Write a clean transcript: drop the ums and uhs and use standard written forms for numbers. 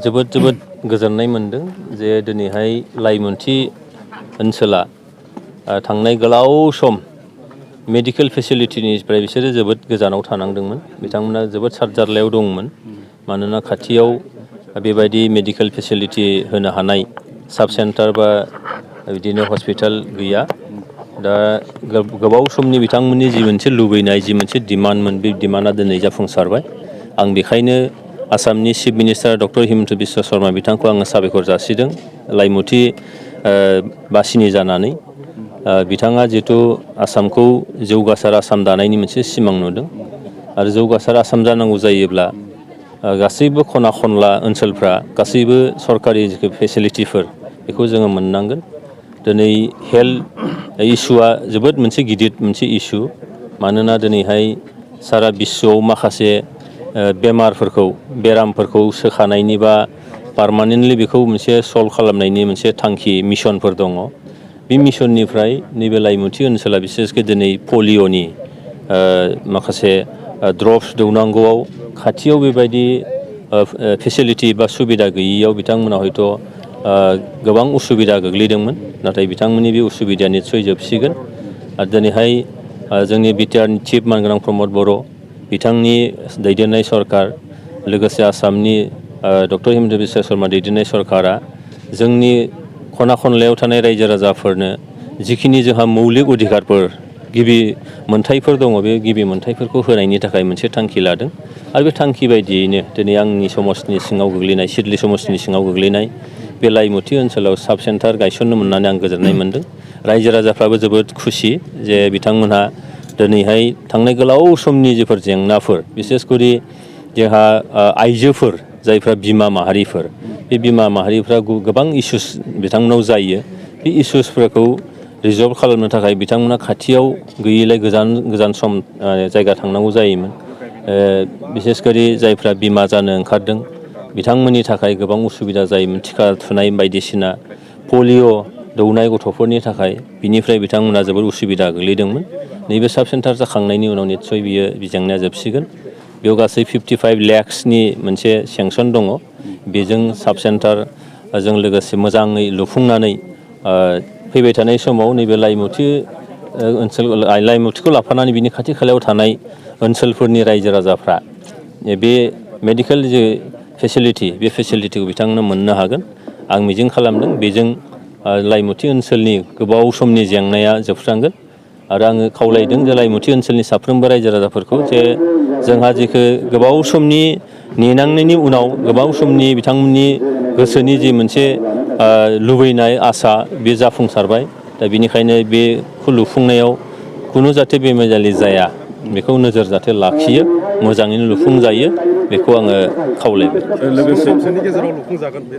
जोबोद गोजोननाय मोनदों जे दिनैहाय लाइमोनथि ओनसोला थांनाय गोलाव सम मेडिकेल फेसिलिटिनिफ्राय बिसोरो जोबोद गोजानाव थानांदोंमोन। बिथांमोना जोबोद सारजारलायाव दंमोन, मानोना खाथियाव बेबायदि मेडिकेल फेसिलिटि होनो हानाय साब सेन्टार बा बिदिनो हस्पिटाल गैया। दा गोबाव समनि बिथांमोननि जि मोनसे लुबैनाय, जि मोनसे डिमान्डमोन, बे डिमान्डआ दिनै जाफुंसारबाय। आं बेखायनो आसामनि chief minister doctor Himanta Biswa Sharma बिथांखौ आङो साबायखर जासिदों लाइमोनथि बासिनि जानानै। बिथाङा जिहेथु आसामखौ जौगासार आसाम दानायनि मोनसे सिमां नुदों आरो जौगासार आसाम जानांगौ जायोब्ला गासैबो खना खनला ओनसोलफ्रा गासैबो सरकारि फेसिलिटिफोर बेखौ जोङो मोननांगोन। दिनै हेल्थ इस्युआ जोबोद मोनसे गिदिर मोनसे इस्यु, मानोना दिनैहाय सारा बिश्वआव माखासे बेरामफोरखौ सोखानायनि बा पारमानेन्टलि बेखौ मोनसे सल्भ खालामनायनि मोनसे थांखि मिशनफोर दङ। बे मिशननिफ्राय नैबे लाइमोनथि ओनसोला बिसेसकै दिनै पलिअनि माखासे ड्रप्स दौनांगौआव खाथियाव बेबायदि फेसिलिटि बा सुबिदा गैयियाव बिथांमोना हयथ' गोबां उसुबिदा गोग्लैदोंमोन, नाथाय बिथांमोननि बे उसुबिदाया निस्सय जोबसिगोन। आरो दिनैहाय जोंनि बिटिआरनि चिफ मानगोनां प्रमद बर' बिथांनि दैदेननाय सरकार, लोगोसे आसामनि डक्टर हिमन्त बिश्व शर्मा दैदेननाय सरकारा जोंनि खना खनलायाव थानाय रायजो राजाफोरनो जिखिनि जोंहा मौलिक अधिकारफोर, गिबि मोनथायफोर दङ, बे गिबि मोनथायफोरखौ होनायनि थाखाय मोनसे थांखि लादों। आरो बे थांखि बायदियैनो दिनै आंनि समाजनि सिङाव गोग्लैनाय, सिडली समाजनि सिङाव गोग्लैनाय बे लाइमोनथि ओनसोलाव साब सेन्टार गायसननो मोननानै आं गोजोननाय मोनदों। रायजो राजाफ्राबो जोबोद खुसि जे बिथांमोनहा दिनैहाय थांनाय गोलाव समनि जिफोर जेंनाफोर, बिसेसकरि जोंहा आइजोफोर जायफ्रा बिमा माहारिफोर, बे बिमा माहारिफ्रा गोबां इसुस बिथांमोनाव जायो। बे इसुसफोरखौ रिजल्भ खालामनो थाखाय बिथांमोना खाथियाव गैयैलाय गोजान सम जायगा थांनांगौ जायोमोन। बिसेसकरि जायफ्रा बिमा जानो ओंखारदों बिथांमोननि थाखाय गोबां उसुबिदा जायोमोन, टिका थुनाय बायदिसिना पलिअ दौनाय गथ'फोरनि थाखाय, बिनिफ्राय बिथांमोना जोबोद उसुबिदा गोग्लैदोंमोन। नैबे साब सेन्टार जाखांनायनि उनाव निस्सय बियो जेंनाया जोबसिगोन। बेयाव गासै 55 लाखसनि मोनसे सेंसन दङ। बेजों साब सेन्टारजों लोगोसे मोजाङै लुफुंनानै फैबाय थानाय समाव नैबे लाइमोनथिखौ लाफानानै बिनि खाथि खालायाव थानाय ओनसोलफोरनि रायजो राजाफ्रा बे मेडिकेल जे फेसिलिटि, बे फेसिलिटिखौ बिथांमोना मोननो हागोन। आं मिजिं खालामदों बेजों लाइमोनथि ओनसोलनि गोबाव समनि जेंनाया जोबस्रांगोन। आरो आङो खावलायदों जे लाइमोनथि ओनसोलनि साफ्रोमबो रायजो राजाफोरखौ जे जोंहा जेखौ गोबाव समनि नेनांनायनि उनाव गोबाव समनि बिथांमोननि गोसोनि जि मोनसे लुबैनाय आसा, बे जाफुंसारबाय। दा बेनिखायनो बेखौ लुफुंनायाव खुनु जाहाथे बेमेजालि जाया, बेखौ नोजोर जाहाथे लाखियो, मोजाङैनो लुफुंजायो, बेखौ आङो खावलायबाय। लोगोसे गेजेराव लुफुंजागोन बे